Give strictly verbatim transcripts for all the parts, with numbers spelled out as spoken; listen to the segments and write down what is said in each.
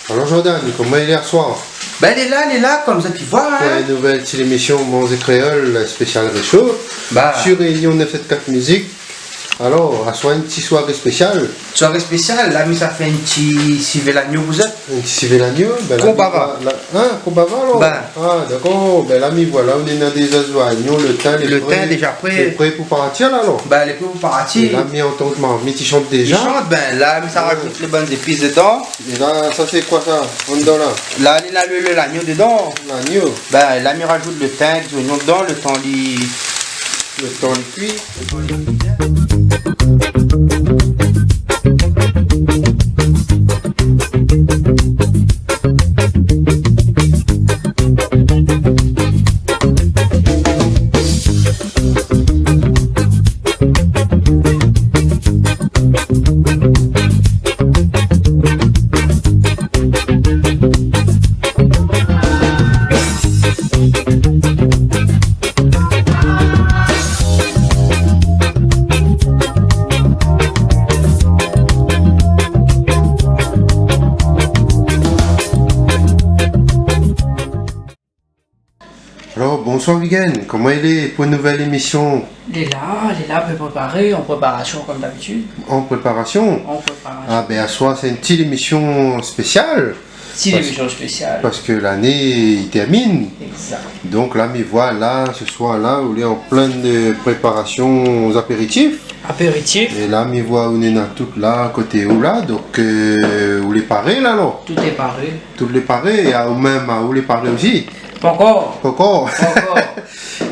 Alor Jordan, koman i lé aswar ? Bin, lé la, lé la, konmsa ou voi, in. Pou in nouvèl ti lémisyon Manzé Kréol, spésial Résho, sur Réunion neuf sept quatre Musique. Alor, aswar in ti soiré spésial. Soiré spésial, la mi sa fé in ti sivé lagno pou zot. In ti sivé lagno, bin, la, in, konbava alor. Bin. Ah, dakor. Bin, la mi voi la, ou néna déza zoignon, lo tin, lé pré, déza pré. Lé pré pou partir la, alor. Bin, lé pré pou partir. É la mi antann marmit i shant déza. I shant, bin, la mi sa razout lé bann zépis dedan. É la, sa sé koi sa, andan la ? La, néna lo, lo, lagno dedan. Lagno. Bin, la mi razout lo tin, lé zoignon dedan, lo tan li, lo tan li kui. Alor, bonswar Vigen, koman i lé pou in nouvèl émisyon ? Lé la, lé la, bien préparé, an préparasyon konm dabitid. An préparasyon ? An préparasyon. Ah bin, aswar sé in ti lémisyon spésial. Ti lémisyon spésial. Parske lané i tèrmine. Exact. Donk la mi voi la, se soir la, ou lé an plin, euh, préparasyon apéritif. Apéritif. É la mi voi ou néna tout la, koté ou la, donk, euh, ou lé paré la, alor ? Tout lé paré. Tout lé paré, é aou mèm, aou lé paré osi ? Pankor. Pankor. Pankor.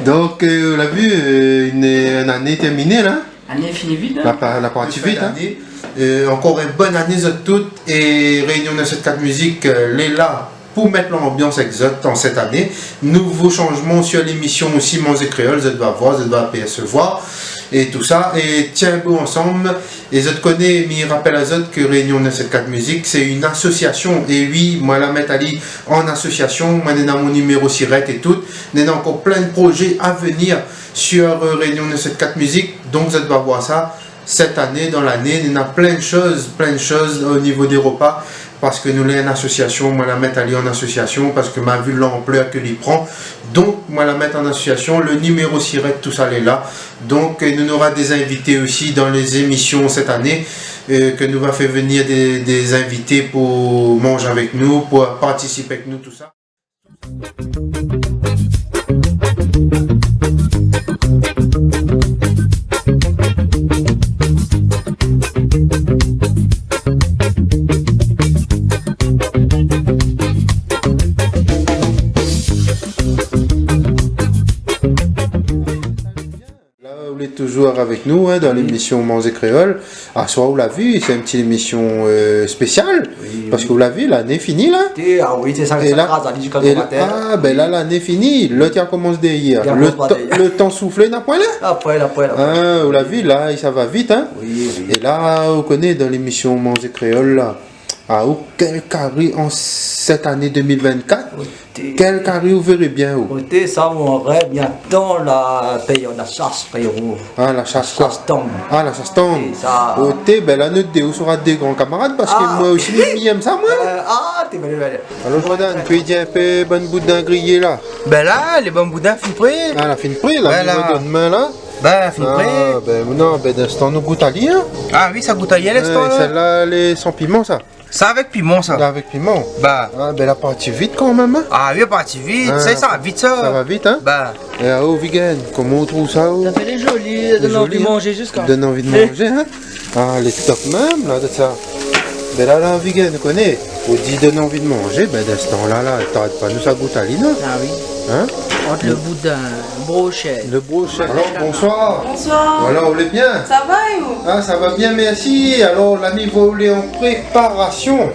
Donk, euh, ou la vi, euh, in, in ané tèrminé la. Ané fini vit, in. La pa-, la parti vit, in. Fin d'ané. Euh, ankor in bone ané zot tout, é Réunion neuf sept quatre Musique, euh, lé la pou mèt lanbians èk zot an sèt ané. Nouvo shanjman sur lémisyon osi Manzé Kréol, zot va voir, zot va apèrsevoir, é tousa. É tienbo ansanm, É zot koné, mi rapèl azot ke Réunion neuf sept quatre Musique, sé in asosyasyon. É wi, moin la mèt ali an asosyasyon, moin néna mon niméro sirèt é tout. Néna ankor plin projé a venir sur, euh, Réunion neuf sept quatre Musique. Donk zot va voir sa sèt ané, dan lané, néna plin shoz, plin shoz o nivo dé repa. Parske nou lé in asosyasyon, moin la mèt ali an asosyasyon, parske ma vi lanplèr ke li pran. Donk, moin la mèt an asosyasyon, lo niméro sirèt, tousa lé la. Donk, euh, nou nora dé zinvité osi dan lé zémisyon sèt ané, euh, ke nou va fé venir dé, dé zinvité pou manz avèk nou, pou partisip èk nou, tousa. La, ou lé touzour avèk nou, in, dan lémisyon Manzé Kréol. Aswar, ou la vi, sé in ti lémisyon, euh, spésial. Wi, wi. Parske ou la vi, lané fini la. Té, ah wi, sé sa, é sa la, kraz ali ziska lo matin. Ah bin la, lané fini. Lot i komans dèryèr. Lo tan, lo tan souflé, na poin la. Na poin, na poin, na poin. Ah, ou la vi la, é sa va vit, in. Wi, wi. É la, ou koné, dan lémisyon Manzé Kréol la, ah, ou, kèl kari an sèt ané deux mille vingt-quatre ? Oté. Kèl kari ou véré bien, ou ? Oté, sa, mon rèv, mi atann la périod la shas, fréro. Ah, la shas koi ? La shas tang. Ah, la shas tang. Sé sa. Oté, bin la, nou dé, ou sora dé gran kamarad, parske moin osi, mi yèm sa, moin. Euh, ah, té bèl, bèl. Alor, Jordan, ou pé di in pé bann boudin griyé la ? Bin la, lé bann boudin fine pré. Ah, la fine pré, la, voilà. Donn min la. Bin, fine pré. Ah bin non, bin, dan stan nou gout ali, in. Ah wi, sa gout ali, in, dan stan, in. Sèl-la lé san piman, sa. Sa avèk piman, sa. Avèk piman. Ba. Ah, bin, la parti vit kanmèm, in ? Ah oui, parti vit. Ah, sa, sa va vit, sa. Sa va vit, in ? Ba. É, oh, Vigen, koman ou trouv sa, ou ? Sa fé lé zoli, sa donn anvi manzé ziska. Lé zoli, in ? Donn anvi manzé, in ? Ah, lé top mèm, la, de sa. Bin la, la, Vigen, ou koné, ou di donn anvi manzé, bin, dan se tan-la, la, tard pa, nou sa gout ali, non ? Ah oui. In ? Ant le boudin, le broshèt. Le broshèt. Alor, bonsoir. Bonsoir. Alor, ou lé bien ? Sa va, é ou ? Ah, sa va bien, mèrsi. Alor, la, nou lé an préparasion.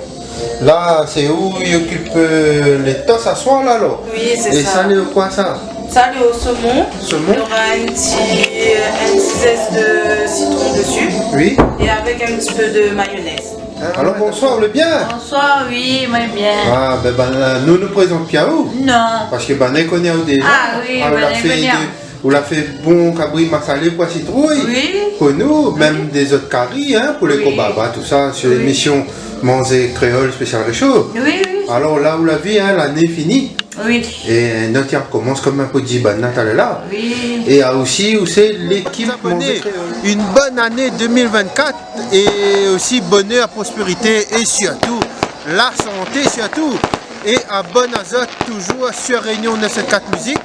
La, sé ou i okip, euh, lé tos aswar la, alor ? Oui, sé sa. É sa lé koi, sa ? Sa lé o somon. Somon. Nora in ti, euh, in ti zès de sitron dsi. Oui. É avèk in ti pé de mayonèz. Alor, bonsoir, ou lé bien ? Bonsoir, oui, moin lé bien. Ah, bin, bin, nou, nou prézant pi aou. Non. Parske, bin, nou koné aou déza. Ah oui, bin, nou koné aou. Ou la fé bon kabri masalé, poi sitrouy. Oui. Pou nou, mèm dé zot kari, in, pou lé kobaba, tousa, sur lémision Manzé Kréol spésial résho. Oui, oui. Alor la, ou la vi, in, lané fini. Oui. É nout i rekomans, konm in pé di bann-la talèr la. Oui. É aou osi, ou sé lékip Manzé Kréol. Une bonne année deux mille vingt-quatre et aussi bonheur, prospérité et surtout la santé surtout. É abonn azot toujour sur Réunion neuf sept quatre Musique.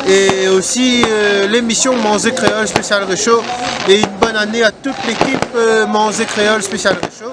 Et aussi, euh, l'émission Manzé Kréol spésial résho. Et une bonne année à toute l'équipe, euh, Manzé Kréol spésial résho.